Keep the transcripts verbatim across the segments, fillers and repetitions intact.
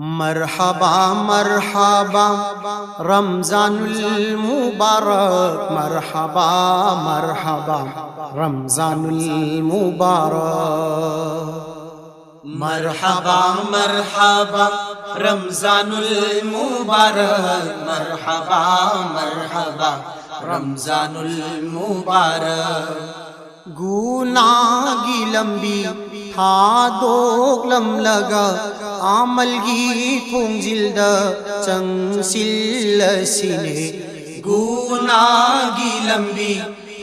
مرحبا مرحبا رمضان المبارک، مرحبا مرحبا رمضان المبارک. مرحبا مرحبا رمضان المبارک، مرحبا مرحبا رمضان المبارک. ꯒꯨꯅꯥꯒꯤ ꯂꯝꯕꯤ ꯊꯥꯗꯣꯛꯂꯝꯂꯒ ꯑꯃꯜꯒꯤ ꯊꯣꯡꯖꯤꯜꯗ ꯆꯪꯁꯤꯜꯂꯁꯤꯅꯦ. ꯒꯨꯅꯥꯒꯤ ꯂꯝꯕꯤ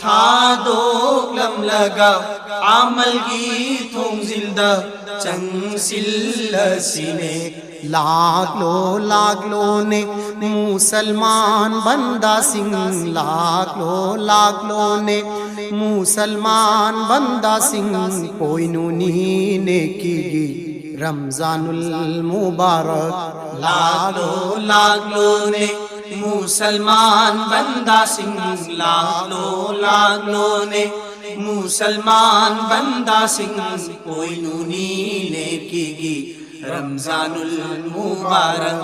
ꯊꯥꯗꯣꯛꯂꯝꯂꯒ ꯑꯃꯜꯒꯤ ꯊꯣꯡꯖꯤꯜꯗ ꯆꯪꯁꯤꯜꯂꯁꯤꯅꯦ. ꯂꯥꯛꯂꯣ ꯂꯥꯛꯂꯣꯅꯦ ꯃꯨꯁꯜꯃꯥꯟ ꯕꯟꯗꯥꯁꯤꯡ, ꯂꯥꯛꯂꯣ ꯂꯥꯛꯂꯣꯅꯦ ꯃꯨꯁꯜꯃꯥꯟ ꯕꯟꯗꯥꯁꯤꯡ, ꯄꯣꯏꯅꯨꯅꯤ ꯅꯦꯀꯤꯒꯤ ꯔꯝꯖꯥꯅꯨꯜ ꯃꯨꯕꯥꯔꯛ. ꯂꯥꯛꯂꯣ ꯂꯥꯛꯂꯣꯅꯦ ꯃꯨꯁꯜꯃꯥꯟ ꯕꯟꯗꯥꯁꯤꯡ, ꯂꯥꯛꯂꯣ ꯂꯥꯛꯂꯣꯅꯦ ꯃꯨꯁꯜꯃꯥꯟ ꯕꯟꯗꯥꯁꯤꯡ, ꯄꯣꯏꯅꯨꯅꯤ ꯅꯦꯀꯤꯒꯤ ꯔꯝꯖꯥꯅꯨꯜ ꯃꯨꯕꯥꯔꯛ.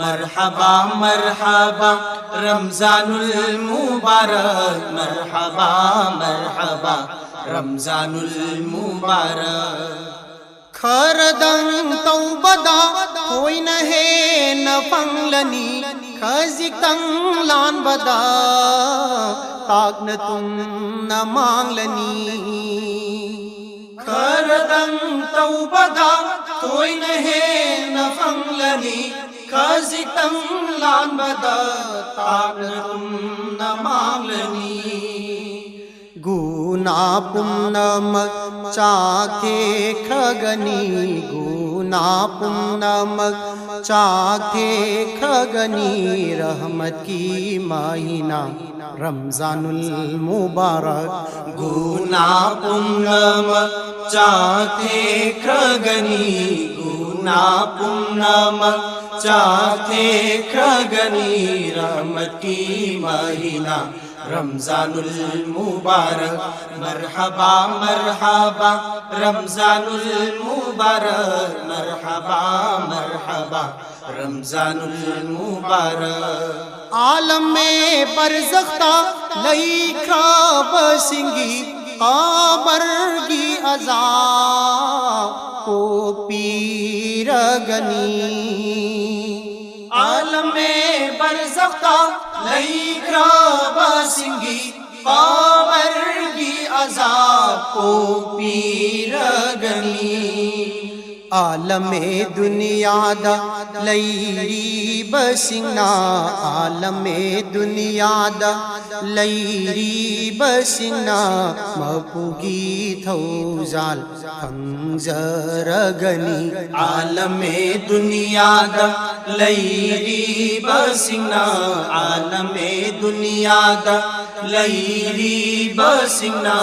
مرحبا مرحبا رمضان المبارك، مرحبا مرحبا رمضان المبارك. ꯈꯔꯗꯪ ꯇꯧꯕꯗ ꯊꯣꯏꯅ ꯍꯦꯟꯅ ꯐꯪꯂꯅꯤ, ꯈꯖꯤꯛꯇꯪ ꯂꯥꯟꯕꯗ ꯇꯥꯛꯅ ꯇꯨꯝꯅ ꯃꯥꯡꯂꯅꯤ. ꯈꯔꯗꯪ ꯇꯧꯕꯗ ꯊꯣꯏꯅ ꯍꯦꯟꯅ ꯐꯪꯂꯅꯤ, ꯈꯖꯤꯛꯇꯪ ꯂꯥꯟꯕꯗ ꯇꯥꯛꯅ ꯇꯨꯝꯅ ꯃꯥꯡꯂꯅꯤ. ꯒꯨꯅꯥ ꯄꯨꯝꯅꯃꯛ ꯆꯥꯛꯊꯦꯛꯈ꯭ꯔꯒꯅꯤ, ꯒꯨꯅꯥ ꯄꯨꯝꯅꯃꯛ ꯆꯥꯛꯊꯦꯛꯈ꯭ꯔꯒꯅꯤ. ꯔꯍꯃꯠꯀꯤ ꯃꯍꯤꯅꯥ ꯔꯝꯖꯥꯅꯨꯜ ꯃꯨꯕꯥꯔꯛ. ꯒꯨꯅꯥ ꯄꯨꯝꯅꯃꯛ ꯆꯥꯛꯊꯦꯛꯈ꯭ꯔꯒꯅꯤ, ꯒꯨꯅꯥ ꯄꯨꯝꯅꯃꯛ ꯆꯥꯛꯊꯦꯛꯈ꯭ꯔꯒꯅꯤ. ꯔꯍꯃꯠꯀꯤ ꯃꯍꯤꯅꯥ رمضان المبارک، مرحبا مرحبا، رمضان المبارک، مرحبا مرحبا، رمضان المبارک. عالم برزخ ꯇ ꯂꯩꯈ꯭ꯔꯕꯁꯤꯡꯒꯤ ꯀꯕꯔꯒꯤ ꯑꯖꯥꯕ ꯀꯣꯛꯄꯤꯔꯒꯅꯤ꯫ عالم برزخ ꯇ ꯂꯩꯈ꯭ꯔꯕꯁꯤꯡꯒꯤ ꯀꯕꯔꯒꯤ ꯑꯖꯥꯕ ꯀꯣꯛꯄꯤꯔꯒꯅꯤ꯫ عالم ꯗꯨꯅꯤꯌꯥꯗ ꯂꯩꯔꯤꯕꯁꯤꯡꯅ، عالم ꯗꯨꯅꯤꯌꯥꯗ ꯂꯩꯔꯤꯕꯁꯤꯡꯅ ꯃꯄꯨꯒꯤ ꯊꯧꯖꯥꯜ ꯐꯪꯖꯔꯒꯅꯤ꯫ عالم ꯗꯨꯅꯤꯌꯥꯗ ꯂꯩꯔꯤꯕꯁꯤꯡꯅ، عالم ꯗꯨꯅꯤꯌꯥꯗ ꯂꯩꯔꯤꯕꯁꯤꯡꯅ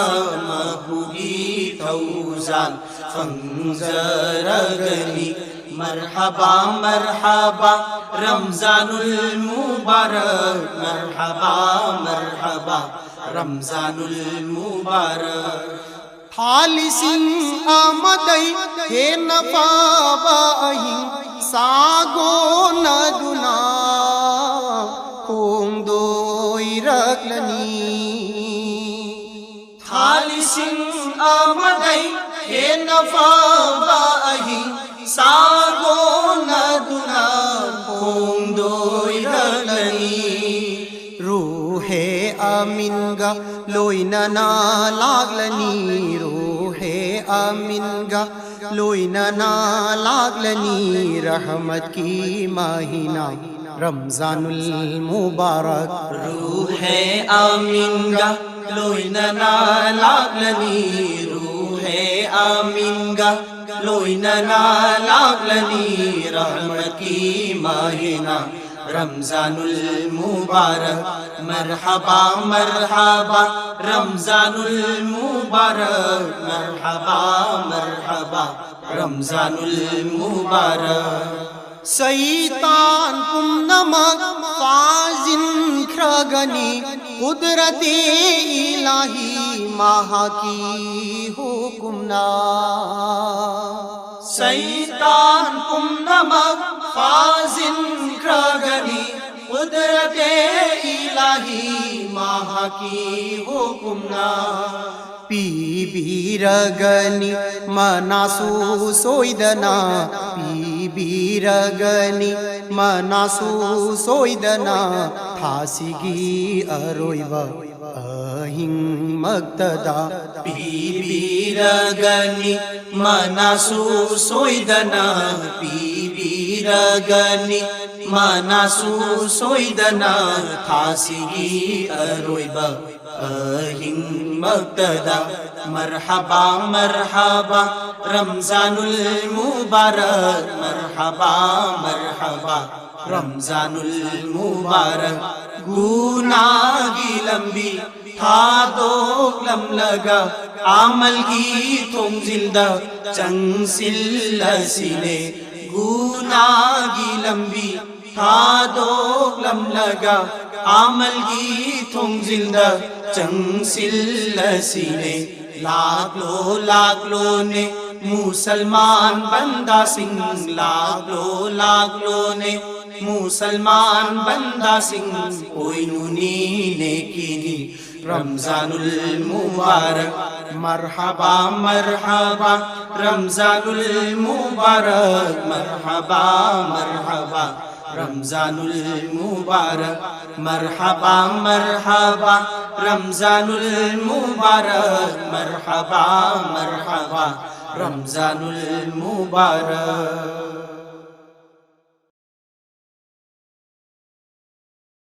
ꯃꯄꯨꯒꯤ ꯊꯧꯖꯥꯜ ꯐꯪꯖꯔꯒꯅꯤ꯫ مرحبا مرحبا، رمضان المبارک، مرحبا مرحبا، رمضان المبارک. ꯊꯥ ꯂꯤꯁꯤꯡ ꯑꯃꯗꯩ ꯍꯦꯟꯅ ꯐꯕ ꯑꯍꯤꯡ ꯁꯥꯒꯣꯟꯅꯗꯨꯅ ꯈꯣꯡꯗꯣꯏꯔꯛꯂꯅꯤ꯫ ꯊꯥ ꯂꯤꯁꯤꯡ ꯑꯃꯗꯩ ꯍꯦꯟꯅ ꯐꯕ ꯑꯍꯤꯡ ꯁꯥꯒꯣꯟꯅꯗꯨꯅ ꯈꯣꯡꯗꯣꯏꯔꯛꯂꯅꯤ꯫ ꯔꯨꯍꯦ ꯑꯃꯤꯟꯒ ꯂꯣꯏꯅꯅ ꯂꯥꯛꯂꯅꯤ꯫ ꯔꯨꯍꯦ ꯑꯃꯤꯟꯒ ꯂꯣꯏꯅꯅ ꯂꯥꯛꯂꯅꯤ꯫ ꯔꯍꯃꯠꯀꯤ ꯃꯍꯤꯅꯥ ꯔꯝꯖꯥꯅꯨꯜ ꯃꯨꯕꯥꯔꯛ꯫ ꯔꯨꯍꯦ ꯑꯃꯤꯟꯒ ꯂꯣꯏꯅꯅ ꯂꯥꯛꯂꯅꯤ꯫ ꯔꯨꯍꯦ ꯑꯃꯤꯟꯒ ꯂꯣꯏꯅꯅ ꯂꯥꯛꯂꯅꯤ꯫ ꯔꯍꯃꯠꯀꯤ ꯃꯍꯤꯅꯥ ꯔꯝꯖꯥꯅꯨꯜ ꯃꯨꯕꯥꯔꯛ꯫ ꯃꯔꯍꯕꯥ ꯃꯔꯍꯕꯥ ꯔꯝꯖꯥꯅꯨꯜ ꯃꯨꯕꯥꯔꯛ꯫ ꯃꯔꯍꯕꯥ ꯃꯔꯍꯕꯥ ꯔꯝꯖꯥꯅꯨꯜ ꯃꯨꯕꯥꯔꯛ꯫ ꯁꯩꯇꯥꯟ ꯄꯨꯝꯅꯃꯛ ꯐꯥꯖꯤꯟꯈ꯭ꯔꯦ꯫ ꯐꯥꯖꯤꯟꯈ꯭ꯔꯒꯅꯤ ꯀꯨꯗꯔꯇꯦ ꯏꯂꯥꯍꯤ ꯃꯍꯥꯛꯀꯤ ꯍꯨꯀꯨꯝꯅ꯫ ꯁꯩꯇꯥꯟ ꯄꯨꯝꯅꯃꯛ ꯐꯥꯖꯤꯟꯈ꯭ꯔꯒꯅꯤ ꯀꯨꯗꯔꯇꯦ ꯏꯂꯥꯍꯤ ꯃꯍꯥꯛꯀꯤ ꯍꯨꯀꯨꯝꯅ꯫ ꯄꯤꯕꯤꯔꯒꯅꯤ ꯃꯅꯥꯁꯨ ꯁꯣꯏꯗꯅ, ꯄꯤꯕꯤꯔꯒꯅꯤ ꯃꯅꯥꯁꯨ ꯁꯣꯏꯗꯅ, ꯊꯥꯁꯤꯒꯤ ꯑꯔꯣꯏꯕ ꯑꯍꯤꯡꯃꯛꯇꯗ꯫ ꯄꯤꯕꯤꯔꯒꯅꯤ ꯃꯅꯥꯁꯨ ꯁꯣꯏꯗꯅ, ꯄꯤꯕꯤꯔꯒꯅꯤ ꯃꯅꯥꯁꯨ ꯁꯣꯏꯗꯅ, ꯊꯥꯁꯤꯒꯤ ꯑꯔꯣꯏꯕ ꯑꯍꯤꯡꯃꯛꯇꯗ꯫ ꯃꯔꯍꯕꯥ ꯃꯔꯍꯕꯥ ꯔꯝꯖꯥꯅꯨꯜ ꯃꯨꯕꯥꯔꯛ, ꯃꯔꯍꯕꯥ ꯃꯔꯍꯕꯥ ꯔꯝꯖꯥꯅꯨꯜ ꯃꯨꯕꯥꯔꯛ꯫ ꯒꯨꯅꯥꯒꯤ ꯂꯝꯕꯤ ꯊꯥꯗꯣꯛꯂꯝꯂꯒ ꯑꯃꯜꯒꯤ ꯊꯣꯡꯖꯤꯜꯗ ꯆꯪꯁꯤꯜꯂꯁꯤꯅꯦ꯫ ꯒꯨꯅꯥꯒꯤ ꯂꯝꯕꯤ ꯊꯥꯗꯣꯛꯂꯝꯂꯒ ꯑꯃꯜꯒꯤ ꯊꯣꯡꯖꯤꯜꯗ ꯆꯪꯁꯤꯜꯂꯁꯤꯅꯦ꯫ ꯂꯥꯛꯂꯣ ꯂꯥꯛꯂꯣꯅꯦ ꯃꯨꯁꯜꯃꯥꯟ ꯕꯟꯗꯥꯁꯤꯡ, ꯂꯥꯛꯂꯣ ꯂꯥꯛꯂꯣꯅꯦ ꯃꯨꯁꯜꯃꯥꯟ ꯕꯟꯗꯥꯁꯤꯡ, ꯑꯣꯏꯅꯨꯅꯤ ꯅꯦꯀꯤꯅꯤ ꯔꯝꯖꯥꯅꯨꯜ ꯃꯨꯕꯥꯔꯛ꯫ ꯃꯔꯍꯕꯥ ꯃꯔꯍꯕꯥ ꯔꯝꯖꯥꯅꯨꯜ ꯃꯨꯕꯥꯔꯛ, ꯃꯔꯍꯕꯥ ꯃꯔꯍꯕꯥ ꯔꯝꯖꯥꯅꯨꯜ ꯃꯨꯕꯥꯔꯛ꯫ ꯃꯔꯍꯕꯥ ꯃꯔꯍꯕꯥ ꯔꯝꯖꯥꯅꯨꯜ ꯃꯨꯕꯥꯔꯛ, ꯃꯔꯍꯕꯥ ꯃꯔꯍꯕꯥ ꯔꯝꯖꯥꯅꯨꯜ ꯃꯨꯕꯥꯔꯛ꯫